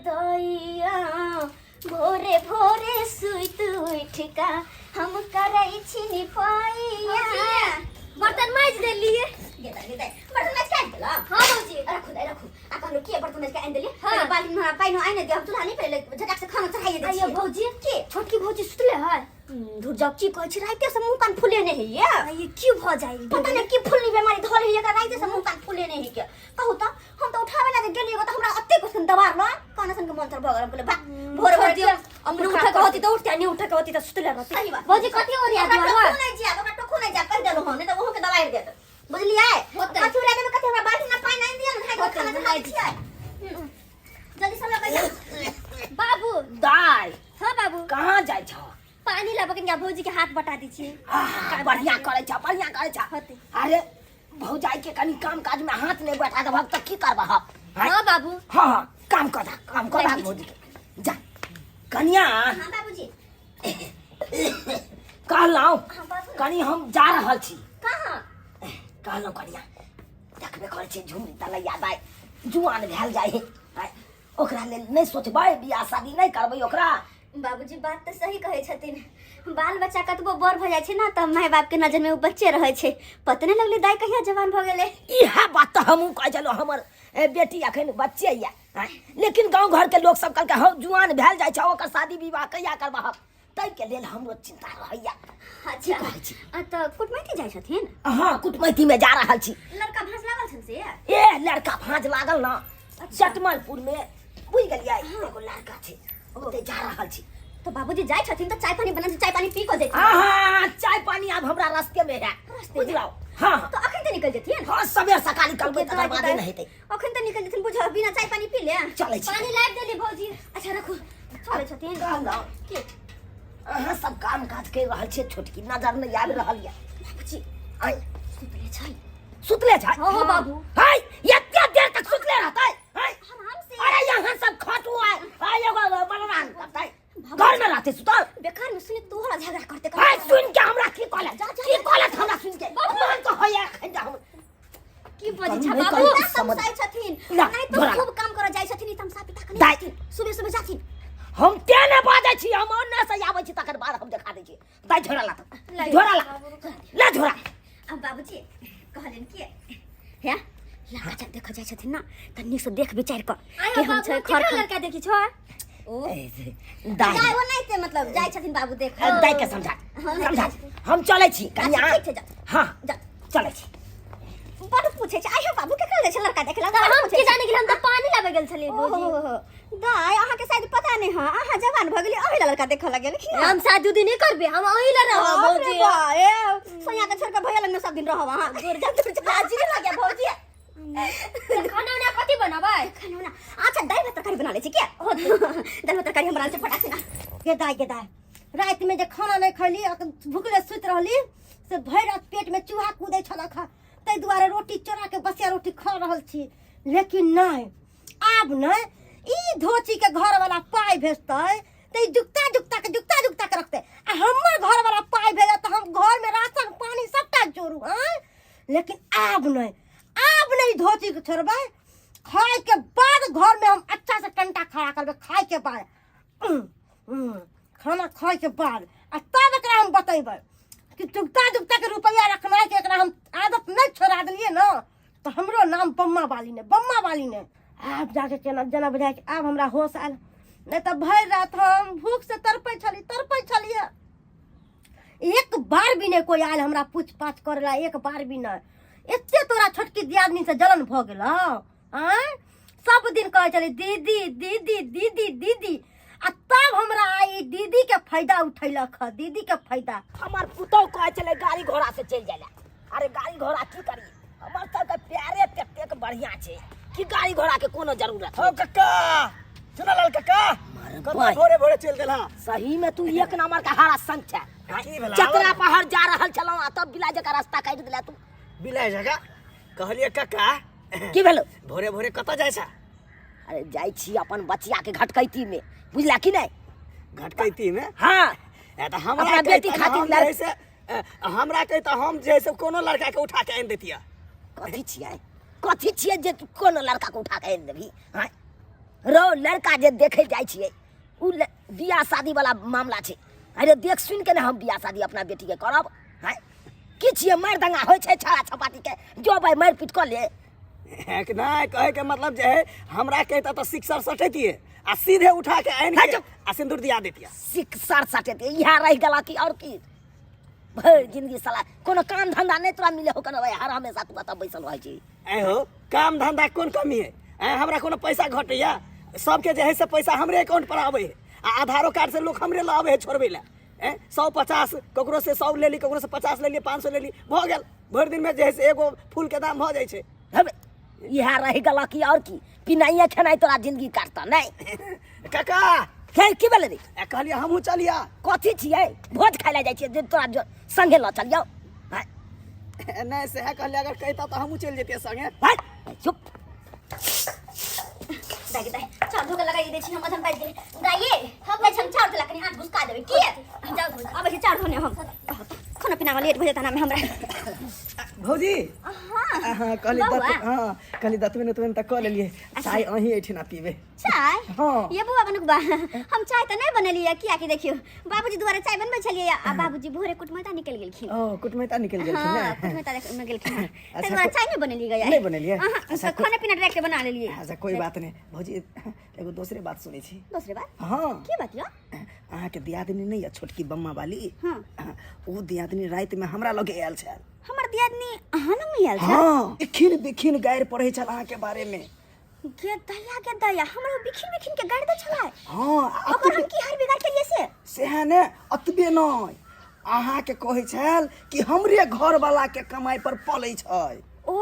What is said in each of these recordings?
दैया भोरे भोरे सुति उठि कऽ हम करै छी निपैया। बर्तन माजि देलियै। गे दाइ, गे दाइ, बर्तन माजि के आनि देलौ? हाँ भौजी। राखू दाइ, राखू। आ कहलहुँ के बर्तन माजि के आनि देलियै? हाँ। बाल्टी में हमरा पानि आनि दिअ, हम चूल्हा नहि पहिले झटाक से खाना चढ़ाइए दै आइयो छियै। भौजी। के? छोटकी भौजी सुतले है? धुर जाउ, की कहै छी, राइते से मुँह कान फुलेने हैया। आइयो की भऽ जाइ? पता नहि की फुलनी बेमारी धऽ ले एकरा, राइते से मुँह कान फुलेने है के। कहू तऽ हम तऽ उठाबै ला जे गेलियै तऽ हमरा अते क्वेश्चन दबार ल कान सन के मन तर भऽ गेल। हम कहलियै बा भोर भोर दियौ, अपने उठे के होती तऽ उठते, नहीं उठे के होती तऽ सुतले रहती। सही बात। भौजी कथी ओरिया ओकरा दियौ? टोकू नहि जायब, ओकरा टोकू नहि जायब, कहि देलहुँ हँ, नहि तऽ ओहो के दबारि देत, बुझलियै? होतै। कथी ओरिया देबै? कथी हमरा बाल्टी में पानि आनि दिअ ने, नहाय के होतै, खाना चढ़ा दै छियै। जल्दी सब लऽ के बाबू। दाइ। हाँ बाबू। कहाँ जाइ छ? पानी लाबऽ कनिका भौजी के हाथ बटा दै छियै। आह, बढ़िया करै छ, बढ़िया करै छ। होतै। अरे भौजाई के कनी काम काज में हाथ नहीं बैठा देबहक तऽ की करबहक? हाँ बाबू। हाँ हाँ, काम कर दा, काम कर दा भौजी के। जा कनिया। हाँ बाबूजी। कहलहुँ हाँ बाबू। कनी हम जा रहल छी। कहाँ? कहलहुँ कनिया, देखबे करै छी झुमरी तलैया दाइ जुआन भेल जाइ है, आँय, ओकरा लेल नहि सोचबै? बियाह शादी नहि करबै ओकरा? बाबूजी बात तऽ सही कहै छथिन। बाल बच्चा कतबो बड़ भऽ जाइ छै ने तऽ माय बाप के नजर में ओ बच्चे रहै छै। पते नहि लगलै दाइ कहिया जवान भऽ गेलै। इएह बात तऽ हमहूँ कहै छलहुँ, हमर बेटी अखन बच्चे यऽ, आँय, लेकिन गाँव घरके लोक सब कहलकै हौ जुआन भेल जाइ छै, ओकर शादी विवाह कहिया करबहक? ताहिके लेल हमरो चिंता रहैया। अच्छा। कहै छी? आ तऽ कुटमैती जाइ छथिन? हाँ, कुटमैतीमे जा रहल छी। लड़का भाँज लागल छनि से? ए लड़का भाँज लागल न चटमलपुर में, बुझि गेलियै? एगो लड़का छै, ओतै जा रहल छी। तऽ बाबूजी जाइ छथिन तऽ चाय पानी बना, चाय पानी पी कऽ जेथिन। हाँ, चाय पानी आब हमरा रास्ते में है। रास्ते में? बुझलौ? हाँ। तऽ अखन तऽ निकल जेथिन? हाँ, सबेर सकाल निकलबै तकर बादे ने हेतै। अखन तऽ निकल जेथिन, बुझ बिना चाय पानी पी ले। चलै छी। पानी लाबि देली भौजी। अच्छा रखू, चलै छथिन। कहलहुँ के अहाँ सब काम काज कर रहल छियै, छोटकी नजर नहि आबि रहल यऽ। बाबूजी। आँय? सुतले छै। सुतले छै? हाँ, हाँ, बाबू। हाय, एते देर तक सुतले रहतै? हाय। आराम से। अरे यहाँ सब खटू आय आय एगो बलराम करतै, घर में रहतै सुतल। बेकार में सुनि तोहरा झगड़ा करते। हाय, सुन के हमरा की कहलक? जा, जा, की जा। कहलक हमरा सुन के? मन तो होइया एखन जे हम की बजै करू छ नहि बाबू? करू। ना समझ- तमसाइ छथिन। ला, नहीं तो झोरा ला। खूब काम करऽ जाइ छथिन, ई तमसा पिता कने दाइ। जाथिन, सुबह सुबह जाथिन। हम ते ने बाजै छी, हम ओन्ने से आबै छी तकर बाद हम देखा दै छी। दाइ झोरा ला तऽ। ला। झोरा ला, ला झोरा। अब बाबूजी कहलन कि हे लड़का जब देखऽ जाइ छथिन ना तऽ नीक से देख विचार कऽ आयो केहन बाबू, छै केकरा खर खर। लड़का देखी छो? ओ दाइ। जाइ ओ नहीं ते मतलब जाइ छथिन बाबू देख। दाइ के समझा। हाँ, समझा, हम चलै छी कनिया। अच्छा, ठीक छै, जा। हाँ। जा। चलै छी। बड़ पूछे छै, आइयो बाबू केकरा जाइ छै लड़का देखे ला? तऽ बड़ हम पूछे की छै। जाने गेल, हम तऽ पानी लाबे गेल छलियै भौजी। ओहो, दाइ अहाँके शायद पता नहि है, अहाँ जवान भऽ गेलियै ओहि ला लड़का देखऽ लगेलखिन। हम शादी उदी नहीं करबे, हम ओही ला रहब। बाप रे भौजी। बा, ए सोनिया के छोड़ के भैया लग में सब दिन रहब अहाँ। दूर जा, दूर जा, लाजी नहीं लगे भौजी। तऽ खाना उना कथी बनबै? खाना उना अच्छा दालि भात तरकारी बना लै छी। क्या दालि भात तरकारी हम बना लै छी फटाक से ना। गे दाइ, गे दाइ, रातिमे जे खाना नहि खैली, भुखले सुति रहली, से भरि राति पेटमे चूहा कूदै छलक हँ, ताहि दुआरे रोटी चोरा के बसिया रोटी खा रहल छी। लेकिन नहि, आब नहि। ई धोची के घर वाला पाइ भेजतै तऽ ई जुगता जुगता के जुगता जुगता के रखतै, आ हमर घर वाला पाइ भेजत तऽ हम घरमे राशन पानी सबटा जोड़ू। आँय, लेकिन आब नहि, आब नहि धोती के छोड़बै। खाय के बाद घर में हम अच्छा से टंटा खड़ा करबै। खाय के बाद, खाना खाय के बाद, आ तब एकरा हम बतेबै कि जुगता जुगता के रुपया रखना के एकरा हम आदत नहीं छोड़ा देलिए ना तो हमरो नाम बम्मा वाली ने, बम्मा वाली ने। आब जाके केना जेना बुझाय कि आब हमरा होश आयल, नहीं तो भरि रात हम भूख से तड़पै छली, तड़पै छलियै। एक बार भी नहीं कोई आयल हमरा पूछ पाछ करे ला, एक बार भी नहीं। एते तोरा छोटकी दियादनी से जलन भऽ गेलौ? आँय, सब दिन कहै छली दीदी दीदी दीदी दीदी, आ तब हमरा आइ ई दीदी के फायदा उठैलक ह, दीदी के फायदा। हमर पुतहु कहै छलै गाड़ी घोड़ा से चलि जाइ ला। अरे गाड़ी घोड़ा की करी, हमर सबके प्यारे ततेक बढ़िया छै कि गाड़ी घोड़ा के कोनो जरूरत हौ नहि। कक्का, चुनालाल कक्का, कतऽ भाई। भोरे भोरे चलि देलहा? सही में तू एक नंबर के हरा संग छै। की भेला? चतरा पहाड़ जा रहल छलहुँ आ तब बिलाइ जकाँ रास्ता काटि देला तू। बिलाइ जकाँ कहलियै कक्का। की भेलो? भोरे भोरे कतऽ जाइ छै? अरे जाइ छी अपन बचिया के घटकैती में, बुझला कि नहीं? घटकैती में? हाँ। ए तऽ हमरा अपना बेटी कहितऽ खातिर हम लड़- जे से, ए, हमरा कहितऽ हम जे से कोनो लड़का के उठा के आनि दैतियै। कथी छियै, कथी छियै जे तू कोनो लड़का के उठा के आनि देबही? हाँ? रौ लड़का जे देखे जाइ छियै उ बियाह शादी वाला मामला छै। अरे देख सुन के ने हम बियाह शादी अपना बेटी के करब। हैं की छियै मारि दंगा होइ छै छड़ा छपाटी के, जो भाई मारि पीट कऽ ले। एक नहीं कहे के मतलब जे है हमरा कहता तो सिक्सर सटेतिए आ सीधे उठा के आइन के आ सिंदूर दिया देतिए। सिक्सर सटेतिए इहा रह गेला की और की भरि जिंदगी साला कोनो काम धंधा नहीं तोरा मिले हो कनो भाई, हर हमेशा तू कतऽ बैसल रहै छी। ऐ हो काम धंधा कोन कमी है? ऐ हमरा कोनो पैसा घटैया? सबके जे है से पैसा हमरे अकाउंट पर आवे है आ आधारो कार्ड से लोग हमरे लावे है छोड़बै ला। ऐ 150 ककरो से 100 ले ली, ककरो से 50 ले ली, 500 ले ली, भऽ गेल। भरि दिन में जे है से एगो फूल के दाम भऽ जाइ छै। हबे, इएह रहि गेला की और की पिनाइए खेनाइ तोरा जिंदगी काटता नहीं। काका हे की भेलै रे? ए कहलियै हमहूँ चलिया। कथी छियै भोज खाइ लए जाइ छियै जे तोरा संगे लऽ चलियौ? हैं? नहीं सएह कहलियै, अगर कहिता तऽ हमहूँ चलि जैतियै संगे। हैं? चुप। दाइ दाइ चाउर धोके लगाइ दै छी हम, अधन बाजि गेलै। दाइये हम जाइ छी, हम चाउर धोला कनि हाथ घुसका देबै। किए जाउ आबै छी चाउर धोने हम। खाना पीना में लेट भऽ जेतै हमरा। भौजी हाँ हाँ कहली बौआ। दत हाँ कहली दतबे उतबे तऽ कऽ लेलियै, चाय अहीं एहिठिना पीबै। चाय? हाँ। ये बुआ बनुक बा, हम चाय तऽ नहि बनेलियै, कियाकि देखियौ बाबूजी दुआरे चाय बनबै छलियै आ बाबूजी भोरे कुटमैता निकलि गेलखिन। ओ कुटमैता निकलि गेलखिन हाँ ने? कुटमैता में गेलखिन। अच्छा, ताहि दुआरे चाय नहि बनेलियै गया। नहि बनेलियै? अहाँ, अच्छा, खाना पीना डायरेक्ट बना लेलियै। अच्छा कोई बात नहि भौजी, एगो दोसरे बात सुनै छी। दोसरे बात? हाँ। की बात यौ? अहाँके दियादनी नहि यऽ छोटकी बम्मा वाली? हाँ। ओ दियादनी रातिमे हमरा लगे आयल छल। हमर दियादनी अहाँ लग में आयल छल? हाँ, बिखिन बिखिन गारि पढ़ै छल अहाँके बारेमे। गे दया गे दया, हमरा बिखिन बिखिन के गारि दै छलै? हाँ, आ ओकर हम की हार बिगाड़ केलियै से? सएह ने, अतबे नहि अहाँके कहै छल कि हमरे घरवाला के कमाई पर पलै छै। ओ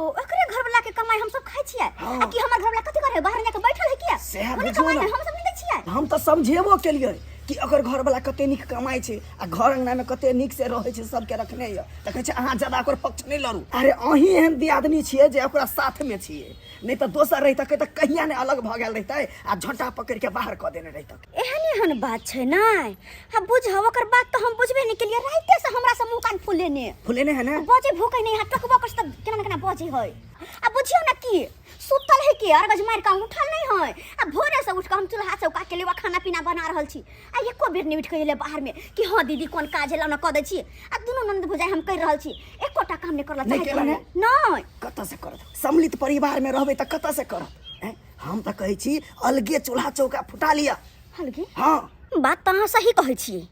ओकरे घरवाला के कमाई हम सब खाइ छियै? हाँ। आ कि हमर घरवाला कथी करे बाहर जाके बैठल है किया? सएह ओने बुझियौ कमाई ने। हम सब नहि दै छियै। हम तऽ समझेबो केलियै कि ओकर घरवाला कते नीक कमाइ छै आ घर अंगना में कते नीक से रहै छै, सबके रखने यऽ, तऽ कहै छै अहाँ ज्यादा ओकर पक्ष नहि लड़ू। अरे अहीं एहन दियादनी छियै जे ओकरा साथ में छियै, नहि तऽ दोसर रहितै तऽ कहिया ने अलग भऽ गेल रहितै आ झोंटा पकड़ि के बाहर कऽ देने रहितै। एहन एहन बात छै नै? आ बुझब ओकर बात तऽ हम बुझबे नहि केलियै, राइते से हमरा से मुँह कान फुलेने। फुलेने है ने? बजै भूकै नहि, यहाँ टकबो कर तऽ केना ने केना बजै है। आ बुझियौ ने की सुतल है कि अरगज मारि कऽ उठल नहि है, आ भोरे से उठ कऽ हम चूल्हा चौका के लेवा खाना पीना बना रहल छी आ एको बेर नहि उठि कऽ एलै बाहर में कि हाँ दीदी कोन काज एलौ ने कऽ दै छी। आ दुनू ननद भौजाइ हम करि रहल छी, एकोटा काम नहि करल नहि चाहैत केलनि? नहि। कतऽ से करत? सम्मिलित परिवार में रहबै तऽ कतऽ से करत? हैं? हम तऽ कहै छी अलगे चूल्हा चौका फुटा लिअ। अलगे? हाँ। बात तऽ अहाँ सही कहै छियै,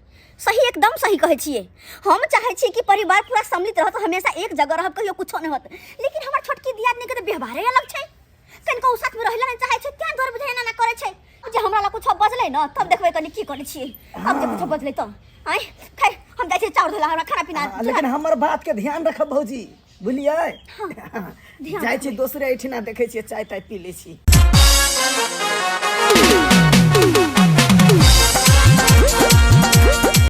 सही एकदम सही कहै छियै। हम चाहै छी कि परिवार पूरा सम्मिलित रहत, हमेशा एक जगह रहब, कहियो कुछो नहि होत। लेकिन हमर छोटकी दियादनी के तऽ व्यवहारे अलग छै, कनिको उ साथ में रहै ला नहि चाहै छै, तें दुआरे बुझाइ एना एना करै छै। जे हमरा लग कुछो बजलै ने तब देखबै कनि की करै छियै। अब जे कुछो बजलै तऽ आँय खैर हम जाइ छियै चाउर धोला, हमरा खाना पीना। हाँ, लेकिन हमर बात के ध्यान रखब भौजी, बुझलियै? हाँ, ध्यान जाइ छी दोसरे एहिठिना देखै छियै, चाय ताय पी लै छी।